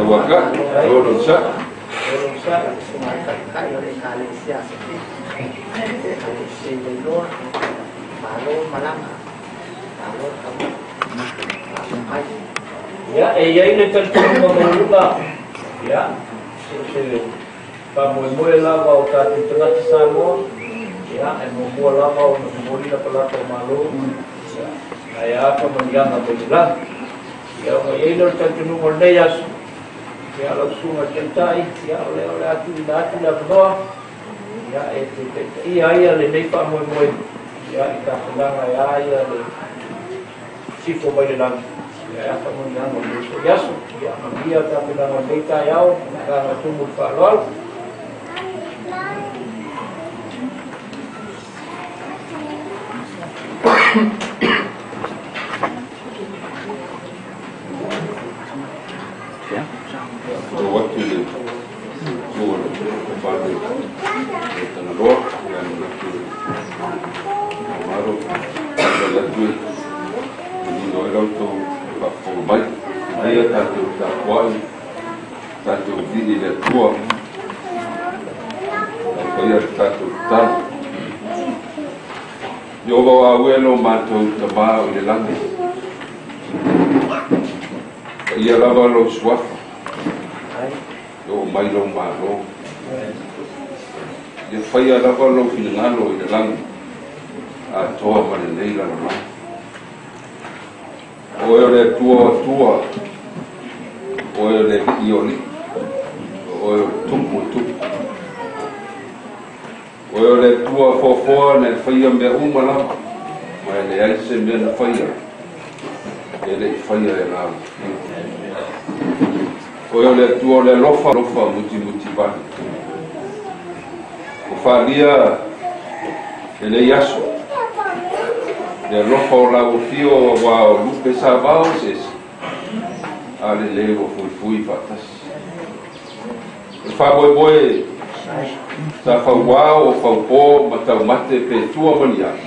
Tauaga, lolo sa. Ia, e i ai le talitonuga maualuga, ia, so o se faamoemoe lava o tatou tagata Samoa, ia, e muamua lava ona momoli lapalapa o malo, ia, ae a faamanuiaga mai le lagi. Ia, ona i ai lea o le talitonuga o lenei aso, ia, lau Susuga i le Taitai, ia, o lea o le a tuuina atu le avanoa, ia, e te taitaia ai lenei faamoemoe, ia, i tapenaga e a ia le sifo mai le lagi, ia, e a faamanuiaga o lenei foi aso. Ia, manuia tapenaga o lenei taeao, ma le agaga tumu i le faaaloalo. O atu le tua le fale le Tagaloa, ia manatu le malo le atu e manino ai la outou faafofoga mai. Ina ia tatou tapuai, tatou vili i le Atua, e faia le tatou tatalo. Ieova o aue lo matou Tamā o i le lagi, paia lava lou suafa, e oo mai lou Malo. Ia faia lava lou finagalo i le lagi atoa ma lenei lalolagi. O oe o le Atua o Atua, o oe o le Alii o alii, o oe o le Tupu o tupu. O oe o le Atua foafoa na e faia mea uma lava, ma e leai se mea na faia e le i faia e lau afio. O oe o le Atua o le alofa, alofa mutimutivale. Ua faaalia lenei aso le alofa o lau afio aua o lupe sa vao eseese, a lelei ua fuifui faatasi. E faamoemoe sa fauao o faupō ma taumate pe tua ma ni ai,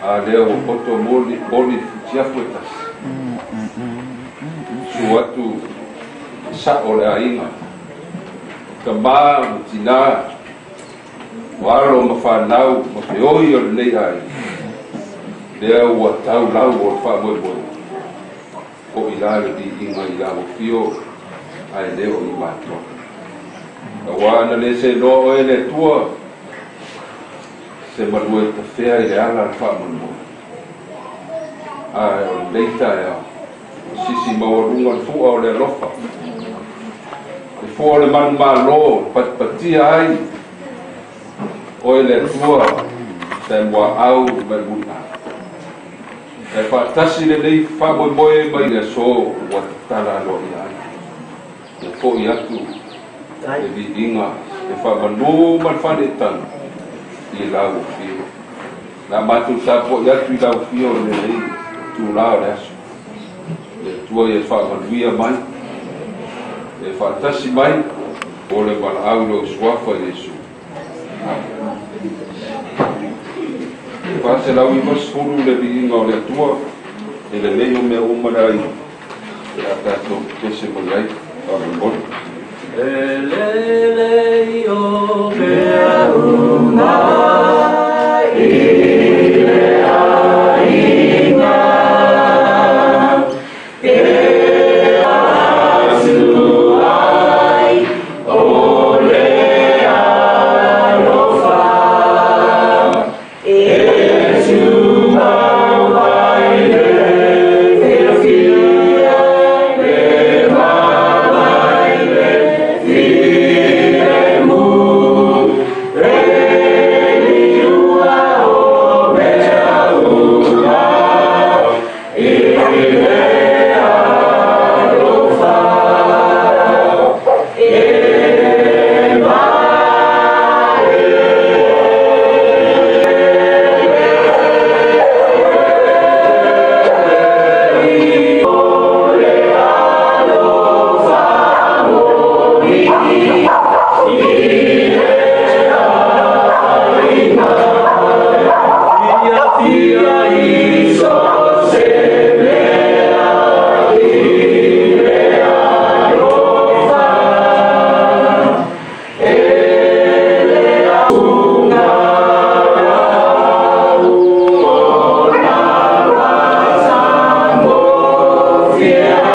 a lea ua poto moli poli futiafu e tasi. Susu atu sa'o le aiga, tamā ma tinā, o alo ma fanau ma feoi o lenei aiga, lea ua taulau o le faamoemoe. Fo'i la le viiga i lau afio ae le o i matou. Auā na lē seloa oe le Atua se malua e tafea i le ala le faamoemoe. Ae o lenei taeao, sisi maualuga le fu'a o le alofa, le fu'a o le manumālō patipatia ai oe le Atua sa e muaau ma e muliau. E faatasi lenei faamoemoe mai le aso ua tatala aloaia ai. Ua fo'i atu le viiga, le faamanū ma le faaneetaga i lau afio. La matou tapua'i atu i lau afio i lenei itulā o le aso. Le Atua ia faamanuia mai, e faatasi mai, o le valaau i lou suafa Iesu. 490 le viiga o le Atua, e lelei o mea uma le ai, e a tatou pese mai ai.